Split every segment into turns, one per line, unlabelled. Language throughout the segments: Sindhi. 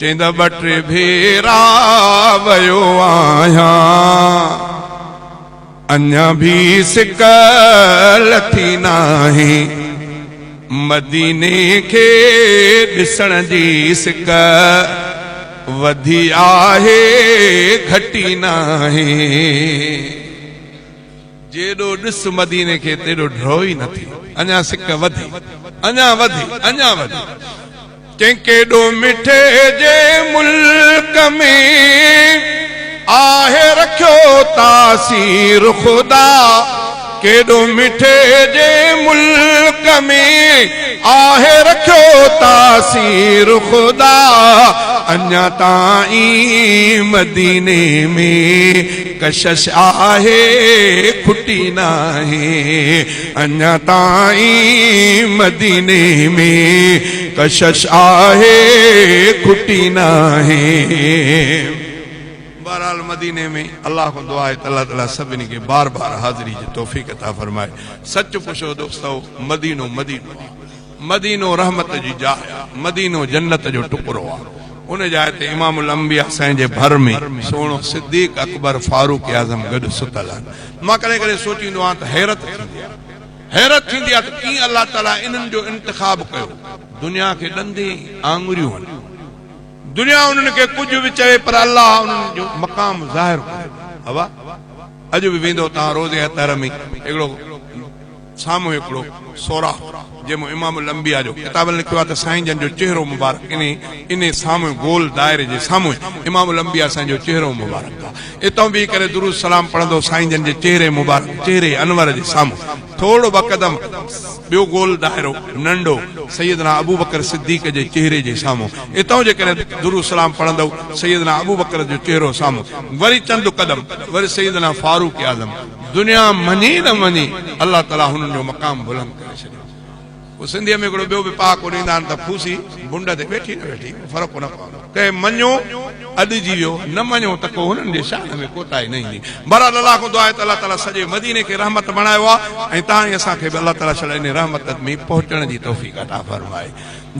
چئين ته ٻه ٽي ڀيرا ويو آهيان، اڃا ڀي سڪ لٿي ناهي، مديني کي ڏسڻ جي سڪ وڌي آهي گهٽي ناهي. جيڏو ڏس مديني کي تيڏو ڍؤ ئي نه ٿئي، اڃا سڪ وڌي، اڃا وڌي، اڃا وڌي. چئين ڪيڏو مٺي جي ملڪ ۾ آهي رکيو تاثير خدا، ڪيڏو مٺي جي ملڪ ۾ آهي رکيو تاثير خدا، اڃا تائين مديني ۾ ڪشش آهي کٽي ناهي، اڃا تائين مديني ۾ ڪشش آهي کٽي ناهي. بهرحال مديني ۾ الله کان دعا آهي ته الله تعالي سڀني کي بار بار حاضري جي توفيق عطا فرمائي. سچ پڇو دوستو مدينو مدينو آهي. مدينو رحمت جي جاء آ، مدينو جنت جو ٽڪرو آ. ان جاء تي امام الانبياء سائين جي ڀر ۾ سهڻو صديق اڪبر فاروق اعظم گڏ ستل آهن. مان ڪڏهن ڪڏهن سوچيندو آهيان ته حيرت ٿيندي آ، حيرت ٿيندي آ ته ڪيئن الله تعاليٰ انهن جو انتخاب ڪيو. دنيا کي ڏندين آڱريون آهن. دنيا انهن کي ڪجهه به چوي پر الله انهن جو مقام ظاهر ڪيو. هوا اڄ به ويندو توهان روضي اطهر ۾ هڪڙو سامهون هڪڙو سوراخ جنهن مان امام الانبياء جو ڪتابن لکيو آهي ته سائين جن جو چهرو مبارڪ انهي انهي سامهون گول دائري جي سامهون امام الانبياء سائين جو چهرو مبارڪ آهي اتان بيهي ڪري درود سلام پڙهندو سائين جن جي چهري مبارڪ چهري انور جي سامهون ٿورڙو ٻه قدم ٻيو گول دائرو ننڍو سيدنا ابوبڪر صديق جي چهري جي سامهون اتان جيڪڏهن درود سلام پڙهندو سيدنا ابوبڪر جو چهرو سامهون وري چند قدم وري سيدنا فاروق اعظم دنيا مڃي نه مڃي الله تعالي هنن جو مقام بلند ڪري ڇڏيو. پوء سنڌيء ۾ هڪڙو ٻيو به پهاڪو ڏيندا آهن ته ڦوسي بنڊ تي ويٺي نه ويٺي فرق نه پوندو. ڪنهن مڃيو اڏجي ويو، نه مڃيو ته ڪو هنن جي شان ۾ ڪوتاهي نه ايندي. بهرحال الله کان دعا آهي ته الله تعالي سڄي مديني کي رحمت بڻايو آهي ۽ توهان ۽ اسان کي به الله تعالي شل انهي رحمت ۾ پهچڻ جي توفيق عطا فرمائي.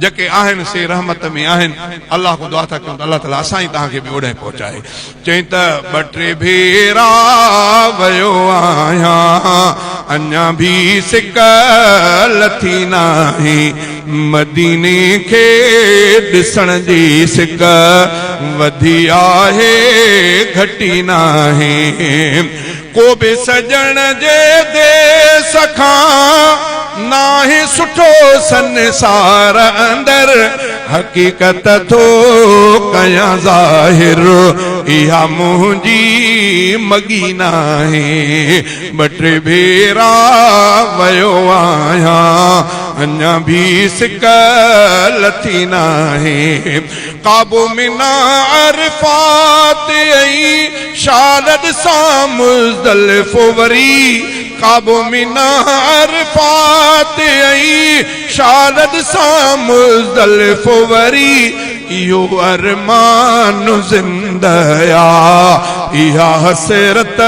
جيڪي آهن سي رحمت ۾ آهن. الله کان دعا ٿا ڪيون ته الله تعالي اسان ۽ توهان کي به اوڏانهن پهچائي. چئين ته ٻه ٽي ڀيرا ويو آهيان اڃا ڀي سڪ لٿي ناهي، مديني کي ڏسڻ جي سڪ وڌي آهي گهٽي ناهي. ڪو به سڄڻ جي ديس کان ناهي سٺو سنسار اندر، حقيقت ٿو ڪيان ظاهر اها منهنجي مڳي ناهي. ٻه ٽي ڀيرا ويو آهيان اڃا ڀي سڪ لٿي ناهي. قابو منا عرفات ۽ شال ڏسان مزدلفو وري، قابو منا عرفات ۽ شال ڏسان مزدلفو وري، اهو ارمان زنده آ، اها حسرت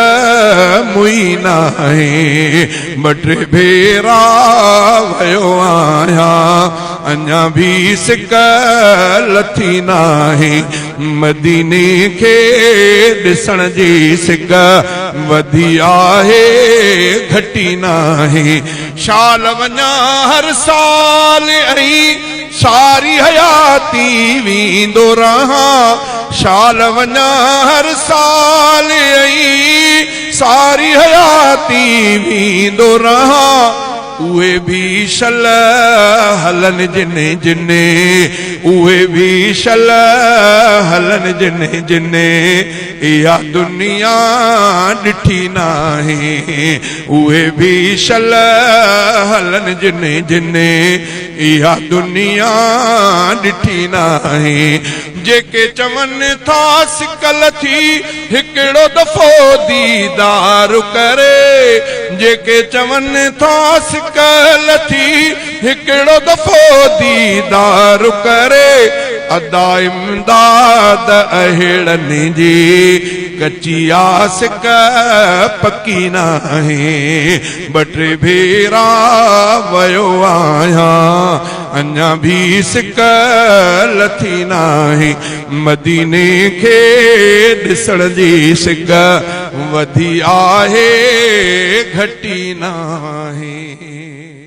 موئي ناهي، ٻه ٽي ڀيرا ويو آهيان. اڃا ڀي سڪ لٿي ناهي، مديني کي ڏسڻ جي سڪ وڌي آهي گهٽي ناهي. شال وڃان هر سال ۽ ساري حياتي ويندو رهان، شال وڃان هر سال ۽ ساري حياتي ويندو رهان. اهي به شل هلن جن جن، اهي به شل هلن جن جن، اها دنيا ڏٺي ناهي. اهي به شل هلن جن جن، اها دنيا ڏٺي ناهي. جيڪي چون ٿا سڪل ٿي هڪڙو دفعو ديدار ڪري، جيڪي چون ٿا سڪل ٿي هڪڙو دفعو ديدار ڪري، ادا امداد اهڙن جي ڪچي آ سڪ پڪي ناهي. ٻه ٽي ڀيرا ويو آهيان. اڃا ڀي سڪ لٿي ناهي. مديني کي ڏسڻ جي سڪ وڌي آهي گهٽي ناهي.